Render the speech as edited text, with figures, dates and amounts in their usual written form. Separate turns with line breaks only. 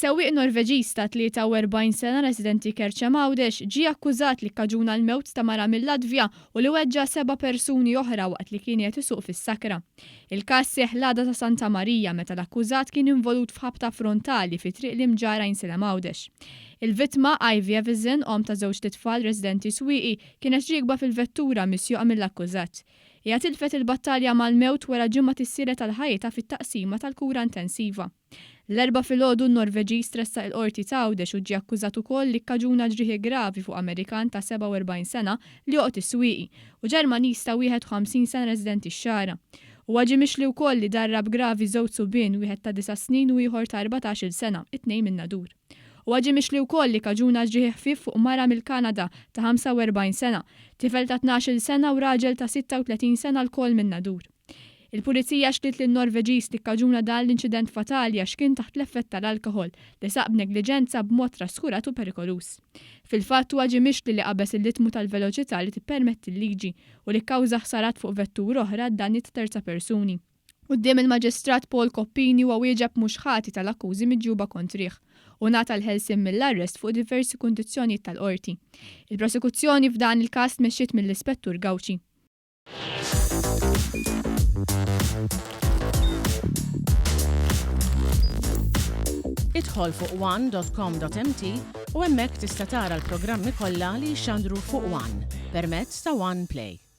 Sewwieq Norveġiż ta' 43 sena residenti Kerċem Għawdex ġie akkużat li kkaġuna l-mewt ta' mara mil-Latvja u li weġġa' seba' persuni oħra waqt li kien qiegħed isuq fis-sakra. Il-każ seħħ l-għada ta' Santa Marija meta l-akkużat kien involut f'ħabta frontali fi Triq l-Imġarr Għajnsielem Għawdex. Il-vittma, Ivy Evison, omm ta' żewġt itfal residenti Swieqi, kienet riekba fil-vettura misjuqa mill-akkużat. Hija tilfet il-battalja mal-mewt wara ġimgħa tissielet għal ħajjitha fit-taqsima tal-kura intensiva. L-Erbgħa filgħodu n-Norveġiż tressaq il-Qorti t'Għawdex u ġie akkużat ukoll li kkaġuna ġrieħi gravi fuq Amerikan ta' 47 sena li joqgħod is-Swieqi u Ġermaniż ta' 51 sena residenti x-Xagħra. Huwa ġie mixli wkoll li darrab gravi żewġ subien, wieħed ta' disa' snin u ieħor ta' 14-il sena, it-tnejn min-Nadur. Huwa ġie mixli wkoll li kaġuna ġrieħi ħfief fuq mara mill-Kanada ta' 45 sena, tifel ta' 12-il sena u raġel ta' 36 sena lkoll min-Nadur. Il-Pulizija xliet lin-Norveġiż li kkaġuna dan l-inċident fatali għax kien taħt l-effett tal-alkoħol, li saq b'negliġenza b'mod traskurat u perikoluż. Fil-fatt huwa ġie mixli li qabeż il-litmu tal-veloċità li tippermetti l-liġi u li kkawża ħsarat fuq vettura oħra għad-danni ta' terza persuni. Quddiem il-Maġistrat Paul Coppini huwa wieġeb mhux ħati tal-akkużi miġjuba kontrih u ngħata l-ħelsien mill-arrest fuq diversi kundizzjonijiet tal-Qorti. Il-prosekuzzjoni f'dan il-każ tmexxiet mill-Ispettur Gauci.
Idħol fuq one.com.mt u hemmhekk tista' tara l-programmi kollha li jixxandru fuq One permezz ta' One Play.